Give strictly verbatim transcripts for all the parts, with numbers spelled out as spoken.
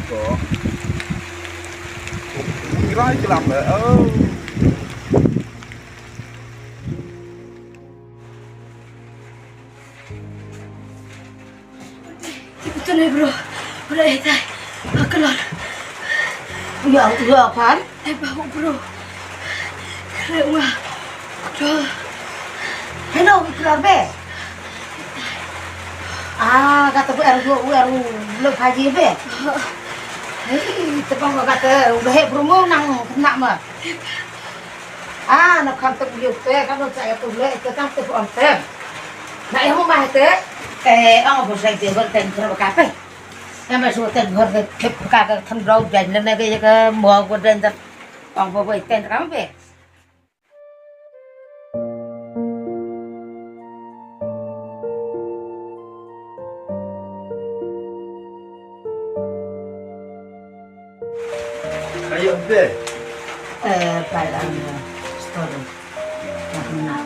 Ko. Kirai kilam le. Oh. Ito na, bro. Bro, eh, tay. Akalon. Iya, iya, Pan. Eh, bahu, bro. Kere nga. Bro. Hello, ikrar be. Ah, kata bu eru, bu eru, lo haji be. Hei, tepang kata, udah he promo nang kena mah. Ah, na kam tek liu te, kam tek ya tu le, te kam tek on te. Na eh mah te. Eh, ang bu sai te ber ten ber ka pe. Yang ba su ten ber te ka ka kan rau dan le ne ke ke mo ko den te. Ang bu bu ten kam pe. Ayo be. Eh, pai lang, eh, story. Nak nak.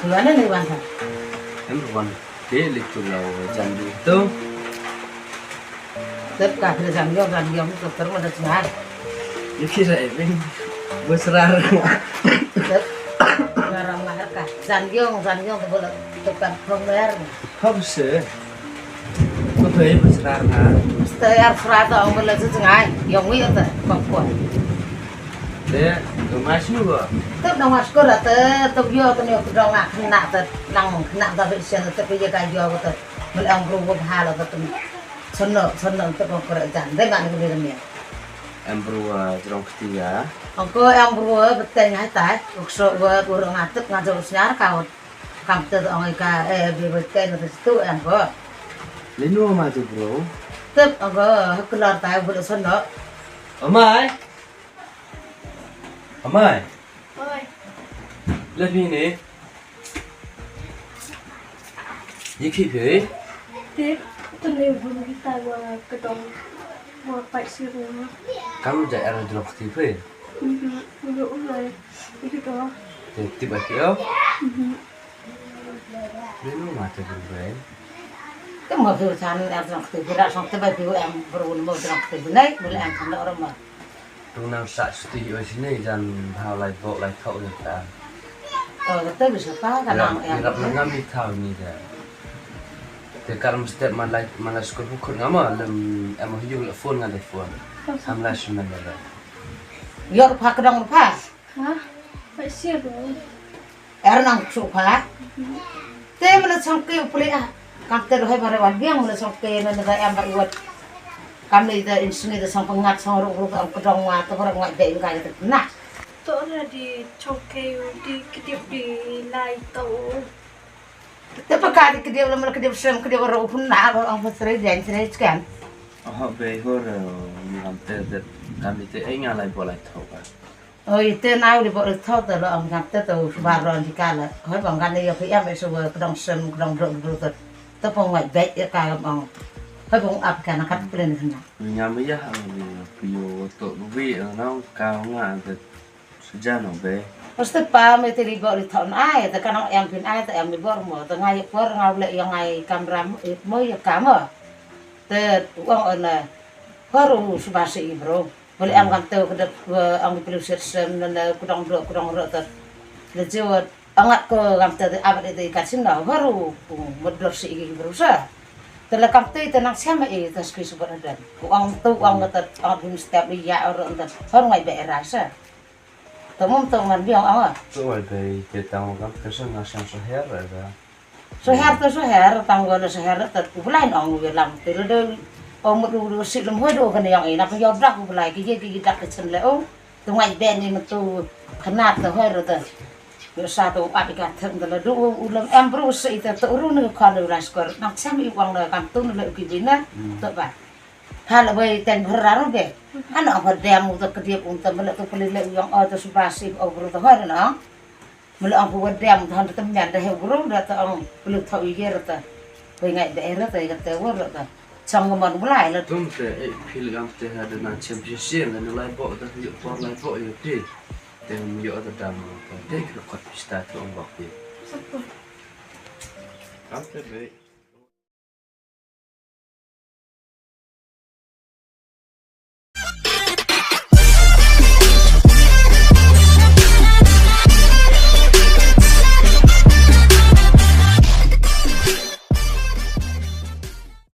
Tuan ni wan kan? Em wan. Te le tu lau jan di tu. Tep ka kre jan yo, jan yo, tu terus ada jar. Yo kira eh bing. Besrar. Tep. Ngaram mahar ka. Jan yo, jan yo, tu boleh tepat promer. Hop se. Ko thei ba srar na. Mesti ar sra ta ong bela sejngai. Yong wi ta ko ko. Te, ko mas nu ba. Te dong mas ko ra te, te yo te ne ko dong nak nak te nang nak ta be sian te pe ye ka yo ko te. Mel ang bru ba ha la te. Sono, sono te ko ko ra jan. Te ba ni ko ni. Em bru jrong kti ya. Ang ko em bru beteng hai tai. Ko so wa ko ngatek ngajo snyar ka. Kam te ong ka, eh, bi bete na te tu em ko. Linu ma tu bro. Tep ong ko, keluar tai bulu sono. Amai. Amai. Oi. Lebih ni. Yiki pe. Tep, tu ni bulu kita wa kedong wa pai siru. Kam ja era drop ti pe. Mhm. Bulu ulai. Itu tu. Tep, tep aki oh. Mhm. Linu ma te bru bai. Te mo phi san er jong kti phi ra song te bai phi em bru mo jong kti phi nai bru em kan ro ma. Tung nang sa suti oi sini jan bha lai bo lai thau ni ta. O te bi sa pa kan nang em. Rap ngam ni thau ni da. Te kar mesti ma lai ma lai skul phu khut ngam lem em hu le phone ngan le phone. Ham la smen le. Yor pha kedong pha. Ha? Bai sia bro. Er nang su pha. Te mele song ke pule ah. Kam te rohai bare wan biang mele song ke na na em ba wat. Kam ni da insni da song pengat song ru ru am kedong wa to ru wa de ngai te na. To na di song ke di kedip di lai to. Te peka di kedip la mele kedip sem kedip ru pun na ru am sre den sre skan. Oh be hor ni am te de kam te ai nga lai bo lai to ka. Oi, te nau di bok di thot te lo ong kan te to suba ron di kala. Hoi bang kan yo ke yam e suba kedong sem kedong dro dro te. Te pong wai bek ya ka ong. Hoi bang ap kan kat plen kan. Nya me ya ang di pio to bi ang nau ka nga te sujan ong be. Pas te pa me te di bok di thot ai te kan ong yang pin ai te yang di bor mo te ngai por ngau le yang ai kamra mo ya ka mo. Te ong ona. Hor u suba se i bro. Bele em kam te kedep, eh, ong ki pelu sir sem, nene kudong dok, kudong rok ter. Le jiwa angat ko kam te abat ite ikat sino, baru, uh, medor si igi baru sa. Te le kam te ite nang siam i te ski subot adan. Ku ong tu ong te ong bim step iya oro te. Baru ngai be era sa. Te mum te ngan biang ong. Tu ai be ite tang kam te sa nang siam sa her ada. Soher to soher, tang gona soher to, u Blai ong u lam te le de. Ong mut u si lem hoi do kane yang ina pe yodak u Blai ki ye ki dak ke chen le ong. Tu ngai ben ni metu kena to hoi ro to. Yo sa to ap ika them to le do u lem em bru se ite to ru ne kon u la skor. Nang sem i wang le kam tu ne le ki bina. To ba. Ha le bai ten bra ro be. Ano ong dem u to kedip u to mele to peli le u yang o to subasi o bru to hoi no. Mele ong ku wadem than te mian da he bru da ta ong pelu thau i ger ta. Bai ngai da era ta i kata wor ta. Chang ngan Blai la. Tum te e pil gam te ha de na chem phi sien la ne lai bo da yu por lai bo yu ti. Te mu yu da dam ko te kru kot pista tu ong bok ti. Gam te be.